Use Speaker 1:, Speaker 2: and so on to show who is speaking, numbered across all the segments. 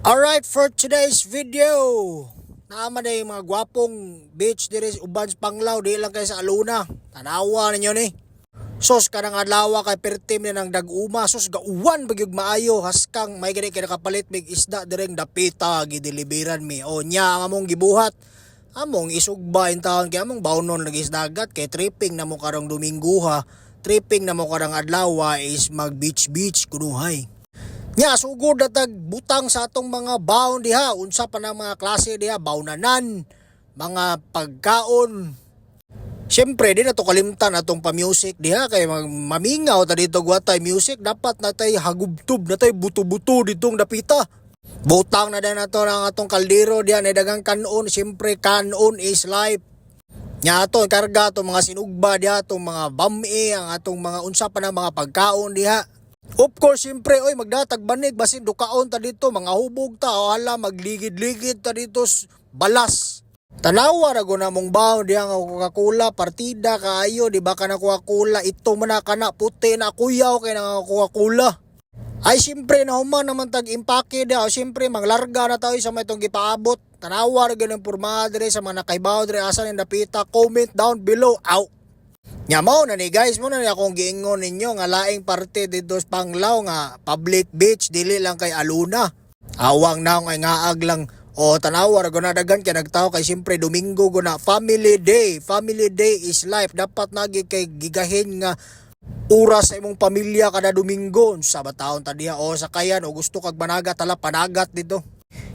Speaker 1: Alright, for today's video, naman na yung mga gwapong beach diri sa uban sa Panglao, di lang kay sa Alona. Tanawa ninyo ni. Sos kanang adlaw kay pertim ni ng dag-uma, sos gauwan bagyog maayo, haskang may gani kay nakapalit mig isda direng dapita gideliveran mi. O nya ang among gibuhat. Among isugba in taon kay among bawnon lagi sa dagat kay tripping na mo karong Domingo ha. Tripping na mo karong adlaw is mag beach beach kunuhay. Nya sugod na tag butang sa atong mga baon diha, unsa pa na mga klase diha, bawnanan, mga pagkaon. Siyempre, di na to kalimtan atong pa-music diha kay mamingaw ta dito gwatay music, dapat natay hagubtob, natay buto-buto ditong dapita. Butang na din nato ang atong kaldero diha na dagang kanon, siyempre kanon is life. Nya ato karga atong mga sinugba diha, atong mga bami, ang atong mga unsa pa na mga pagkaon diha. Of course, siyempre, oy, magdatag banig, basin dukaon ta dito, mga hubog ta, o hala, magligid-ligid ta dito, balas. Tanawa ra na mong baon diha nga Coca-Cola, partida kaayo, di ba ka na Coca-Cola, ito man na kana, puti na kuyaw kay na Coca-Cola. Ay siyempre nahuman naman tag impake diha, siyempre manglarga na tayo sa may itong gipaabot. Tanawa ra gyud ang pormaha dire sa mga nakaibaw dire asa ning dapita, comment down below. Out. Nya mao na ni guys, mo na ni akong giingon ninyo nga laing parte dito sa Panglao nga public beach dili lang kay Alona. Awang na ay ngaag lang o tanawa ra guna dagan kay nagtao kay siyempre Domingo guna family day. Family day is life. Dapat nagi kay gigahin nga oras sa imong pamilya kada Domingo. Unsa ba taon ta diha o sakayan o gusto kag managat, tala panagat dito.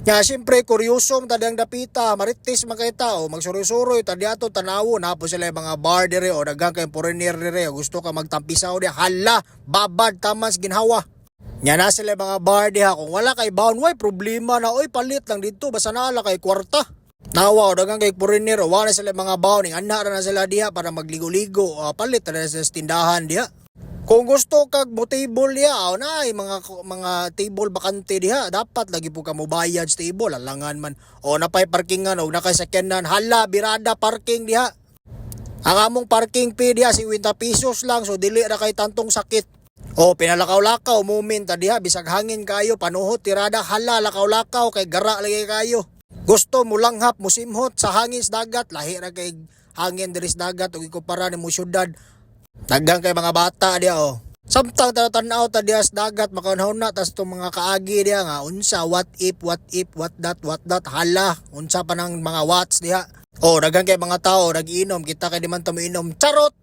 Speaker 1: Nya siyempre kuryoso man tadang dapita, marites man kay tao, magsuroy-suroy ta diha to tanawo na po sila yung mga bar dire o daghan kay foreigner dire o gusto ka magtampisaw diha, hala, babad tamas ginhawa. Nya na sila yung mga bar diha kung wala kay baon way problema na oy, palit lang dito basta naa kay kwarta. Nawa o daghan kay foreigner o wala sila yung mga baon ing anha ra na sila diha para magligo-ligo, o, palit ra na sila sa tindahan diha. Kung gusto kag mo table diha, o na ay mga table bakante diha, dapat lagi po ka mo bayad sa table, alangan man. O napay parkingan og nakay sakyanan, hala birada parking diha. Ang among parking fee diha si 20 pesos lang, so dili ra kay tantong sakit. O pinalakaw-lakaw moment ta diha bisag hangin kayo, panuhot tirada, hala lakaw-lakaw kay gara lagi kayo. Gusto mo langhap mo simhot sa hangin sa dagat, lahi ra kay hangin diri sa dagat ug ikumpara nimo syudad. Daghan kay mga bata diha oh. Samtang tanaw ta diha sa dagat makaunahuna tas itong mga kaagi diha nga unsa what if, what if, what that, what that, hala unsa pa nang mga whats diha. Oh, daghan kay mga tao nag-inom, kita kay di man ta moinom. Charot.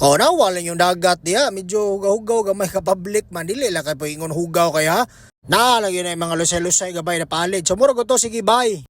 Speaker 1: Oh, nawala yung dagat diha, medyo hugaw-hugaw gamay ka public man dili lang kay ingon hugaw kay ha. Naa lagi na yung mga lusay-lusay gabay na palid. So murag to, sige bye.